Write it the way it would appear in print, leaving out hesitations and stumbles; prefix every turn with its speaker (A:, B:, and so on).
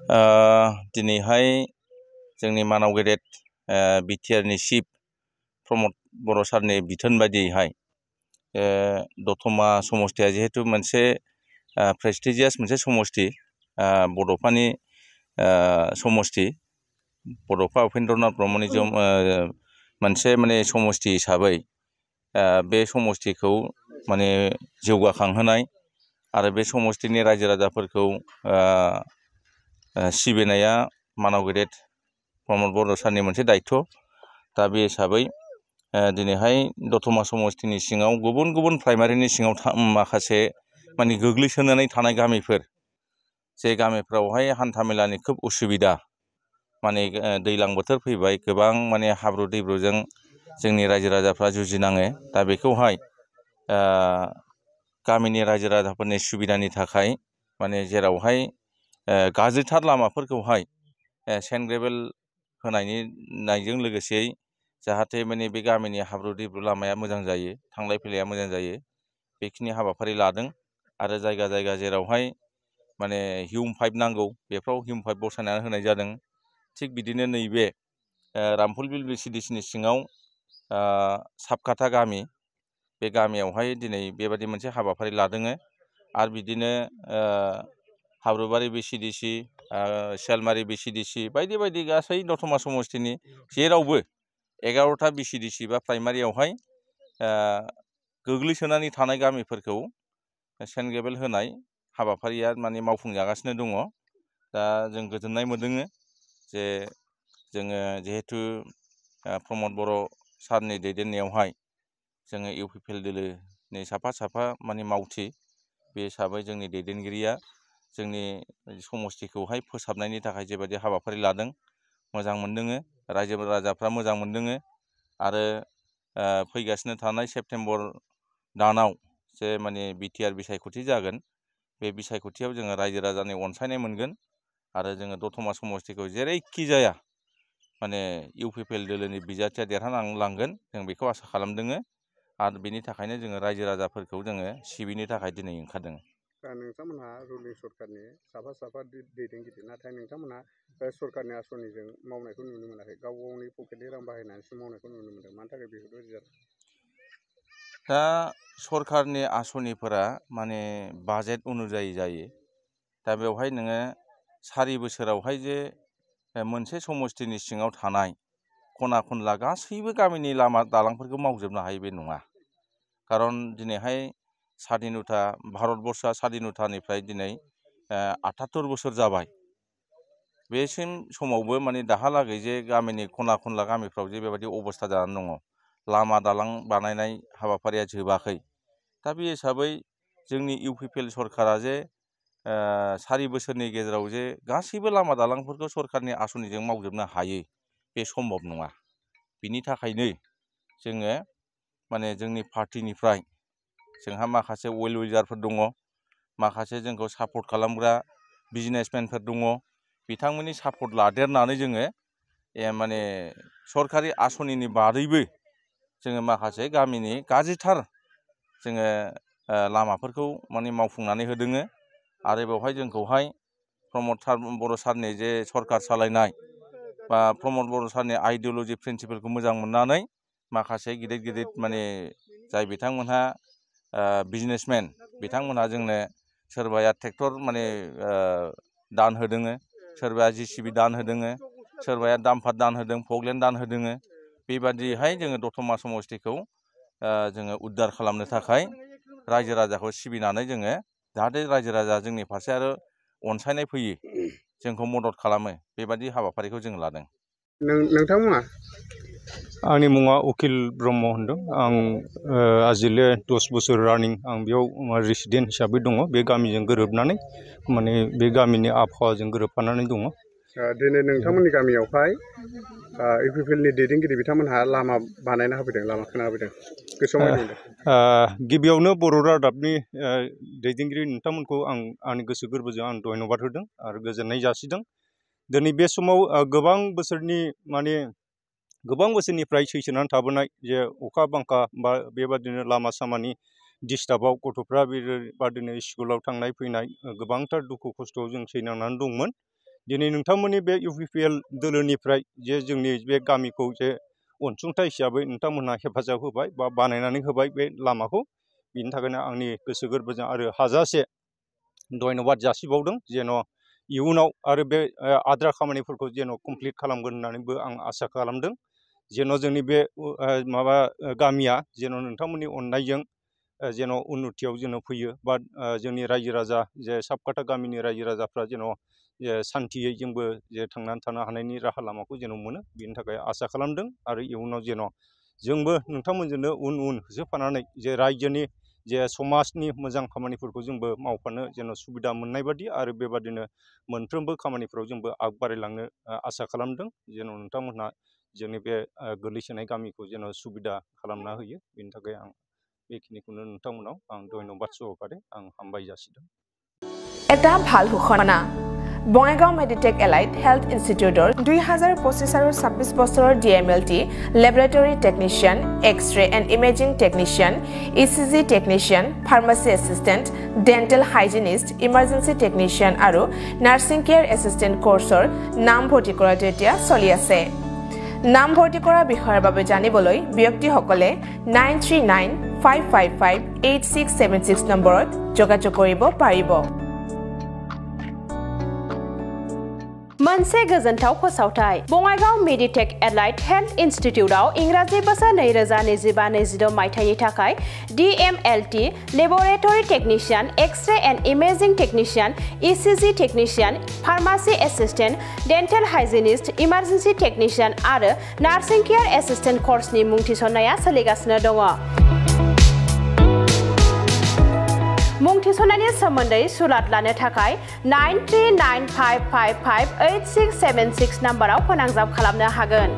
A: दिनैहाय जोंनि मानाव गेदेर बिटिआरनि चिफ प्रमद बर' सारनि बिथोन बायदियैहाय दतमा समस्तिया जिहेतु मोनसे प्रेस्टिजियास मोनसे समस्ति बड'फानि समस्ति बड'फा उपेन्द्रनाथ ब्रह्मनि मोनसे माने समस्ति हिसाबै बे समस्तिखौ माने जौगाखांहोनाय आरो बे समस्तिनि रायजो राजाफोरखौ सिबिनाया मानाव गेदेर प्रमद बर' सारनि मोनसे दायित्व। दा बे हिसाबै दिनैहाय दतमा समस्तिनि सिङाव गुबुन गुबुन प्राइमारिनि सिङाव माखासे माने गोग्लैसोनानै थानाय गामिफोर जे गामिफ्रावहाय हान्थामेलानि खोब उसुबिदा माने दैज्लां बोथोर फैबाय गोबां माने हाब्रु दैब्रुजों जोंनि रायजो राजाफ्रा जुजिनाङो। दा बेखौहाय गामिनि रायजो राजाफोरनि सुबिदानि थाखाय माने जेरावहाय गाज्रिथार लामाफोरखौहाय सेन्ड ग्रेभेल होनायजों लोगोसेयै जाहाथे माने बे गामिनि हाब्रु दैब्रु लामाया मोजां जायो, थांलाय फैलाया मोजां जायो, बेखिनि हाबाफारि लादों। आरो जायगा जायगा जेरावहाय माने हिउम पाइप नांगौ बेफ्राव हिउम पाइप बसायनानै होनाय जादों। थिग बिदिनो नैबे रामफलबिल VCDC नि सिङाव साबकाथा गामि, बे गामियावहाय दिनै बेबायदि मोनसे हाबाफारि लादों। आरो बिदिनो हाब्रुबारि VCDC, सेलमारि VCDC बायदि बायदि गासै दतमा समस्तिनि जेरावबो 11टा VCDC बा प्राइमारियावहाय गोग्लैसोनानै थानाय गामिफोरखौ सेन्ड ग्रेभेल होनाय हाबाफारिया माने मावफुंजागासिनो दङ। दा जों गोजोननाय मोनदों जे जोङो जिहेथु प्रमद बर' सारनि दैदेननायावहाय जोङो UPPL दोलोनि साफा माने मावथि बे हिसाबै जोंनि दैदेनगिरिया जोंनि समस्तिखौहाय फोसाबनायनि थाखाय जेबायदि हाबाफारि लादों मोजां मोनदों, रायजो राजाफ्रा मोजां मोनदों। आरो फैगासिनो थानाय सेप्तेम्बर दानाव जे माने बिटिआर बिसायख'थि जागोन, बे बिसायख'थियाव जोङो रायजो राजानि अनसायनाय मोनगोन आरो जोङो दतमा समस्तिखौ जेरैखि जाया माने UPPL दोलोनि बिजाथिया देरहालांगोन जों बेखौ आसा खालामदों। आरो बेनि थाखायनो जोङो रायजो राजाफोरखौ जोङो सिबिनो थाखाय दिनै ओंखारदों।
B: नोंथांमोनहा रुलिं सरकारनि साफा दैदेनगिरि, नाथाय नोंथांमोनहा सरकारनि आसनिजों मावनायखौ नुनो मोनाखै, गाव गावनि पकेटनि रां बाहायनानैसो मावनायखौ नुनो मोनदों। मानि थाखाय बेफोरबायदि जादों?
A: दा सरकारनि आसनिफोरा माने बाजेट अनुजायै जायो। दा बेवहाय नोङो 4 बोसोरावहाय जे मोनसे समस्तिनि सिङाव थानाय खना खनला गासैबो गामिनि लामा दालांफोरखौ मावजोबनो हायो बे नङा। खारन दिनैहाय भारतबर्षआ स्वाधीनतानिफ्राय दिनै 78 बोसोर जाबाय। बेसिम समावबो माने दाहालागै जे गामिनि खना खनला गामिफ्राव जे बेबायदि अबस्था जानानै दङ, लामा दालां बानायनाय हाबाफारिया जोबाखै। दा बे हिसाबै जोंनि UPPL सरकारा जे 4 बोसोरनि गेजेराव जे गासैबो लामा दालांफोरखौ सरकारनि आसनिजों मावजोबनो हायो बे सम्भब नङा। बिनि थाखायनो जोङो माने जोंनि पार्टिनिफ्राय जोंहा माखासे वेल विजारफोर दङ, माखासे जोंखौ सापर्ट खालामग्रा बिजनेसमेनफोर दङ, बिथांमोननि सापर्ट लादेरनानै जोङो माने सरकारि आसनिनि बादैबो जोङो माखासे गामिनि गाज्रिथार जोङो लामाफोरखौ माने मावफुंनानै होदों। आरो बेवहाय जोंखौहाय प्रमद बर' सारनि जे सरकार सालायनाय बा प्रमद बर' सारनि आइडिय'लजि प्रिन्सिपालखौ मोजां मोननानै माखासे गिदिर माने जाय बिथांमोनहा बिजनेसमेन, बिथांमोनहा जोंनो सोरबाया ट्रेक्टर माने दान होदों, सोरबाया JCB दान होदों, सोरबाया डाम्पार दान होदों, फगलेन्ड दान होदों। बेबादिहाय जोङो दतमा समस्तिखौ जोङो उद्धार खालामनो थाखाय रायजो राजाखौ सिबिनानै जोङो जाहाथे रायजो राजा जोंनि फारसे आरो अनसायनाय फैयो, जोंखौ मदद खालामो, बेबादि हाबाफारिखौ जों लादों।
B: नोंथांमोना?
C: आंनि मुङा उकिल ब्रह्म होनदों। आं आजिले 10 बोसोर रानिं आं बेयाव रेसिडेन्ट हिसाबै दङ। बे गामिजों गोरोबनानै माने बे गामिनि आबहावाजों गोरोबफानानै दङ।
B: दिनै नोंथांमोननि गामियावहाय UPPLनि दैदेनगिरि बिथांमोनहा लामा बानायना होफैदों, लामा खोना होफैदों, गोसोआव मायदि मोनदों?
C: गिबियावनो बर' रादाबनि दैदेनगिरि नोंथांमोनखौ आंनि गोसो गोरबोजों आं धन्यबाद होदों आरो गोजोननाय जासिदों। दिनै बे समाव गोबां बोसोरनिफ्राय सैसोनानै थाबोनाय जे अखा बांखा बा बेबादिनो लामा सामानि डिस्टार्बाव गथ'फ्रा बेबादिनो स्कुलाव थांनाय फैनाय गोबांथार दुखु खस्थ'आव जों सैनांनानै दंमोन। दिनै नोंथांमोननि बे UPPL दोलोनिफ्राय जे जोंनि बे गामिखौ जे अनसुंथाइ हिसाबै नोंथांमोनहा हेफाजाब होबाय बा बानायनानै होबाय बे लामाखौ बिनि थाखायनो आंनि गोसो गोरबोजों आरो हाजासे धन्यबाद जासिबावदों जेन' इयुनाव आरो बे आद्रा खामानिफोरखौ जेन' कमप्लिट खालामगोन होननानैबो आं आसा खालामदों जेन' जोंनि बे गामिया जेन' नोंथांमोननि अननायजों जेन' उन्नतियाव जेन' फैयो बा जोंनि रायजो राजा जे साबकाटा गामिनि रायजो राजाफ्रा जेन' सान्थियै जोंबो जे थांनानै थानो हानायनि राहा लामाखौ जेन' मोनो बिनि थाखाय आसा खालामदों आरो इयुनाव जेन' जोंबो नोंथांमोनजोंनो उन होसोफानानै जे रायजोनि जे समाजनि मोजां खामानिफोरखौ जोंबो मावफानो जेन' सुबिदा मोननाय बादि आरो बेबादिनो मोनफ्रोमबो खामानिफ्राव जोंबो आगबारायलांनो आसा खालामदों जेन' नोंथांमोनहा जोंनि बे गोग्लैसोनाय गामिखौ जेन' सुबिदा खालामना होयो बेनि थाखाय आं बेखिनिखौनो नोंथांमोनाव आं धन्यबाद सहकारे आं हामबाय जासिदों।
D: এটা ভাল ঘোষণা বঙাইগাঁও মেডিটেক এলাইট হেল্থ ইনষ্টিটিউটৰ 2025 আৰু 26 বছৰৰ DMLT laboratory technician x-ray and imaging technician ECG technician pharmacy assistant dental hygienist emergency technician আৰু নাৰ্ছিং কেয়াৰ এছিষ্টেণ্ট কোৰ্চৰ নাম ভৰ্তি কৰাটো এতিয়া চলি আছে নাম ভৰ্তি কৰাৰ বিষয়ৰ বাবে জানিবলৈ ব্যক্তিসকলে 9395558676 নম্বৰত যোগাযোগ কৰিব পাৰিব
E: मोनसे गोजोनथाव फोसावथाय बङाइगाव मेडिटेक एलाइट हेल्थ इन्स्टिट्यूटआव इंराजि बोसोर 2025-26 मायथाइनि थाखाय DMLT laboratory technician x-ray and imaging technician ECG technician pharmacy assistant dental hygienist emergency technician आरो नार्सिं केयर एसिस्टेंट कोर्सनि मुं थिसननाया सोलिगासिनो दङ मुं थिसननायनि सोमोन्दै सुलाद लानो थाखाय 9395558676 नम्बराव फोनांजाब खालामनो हागोन।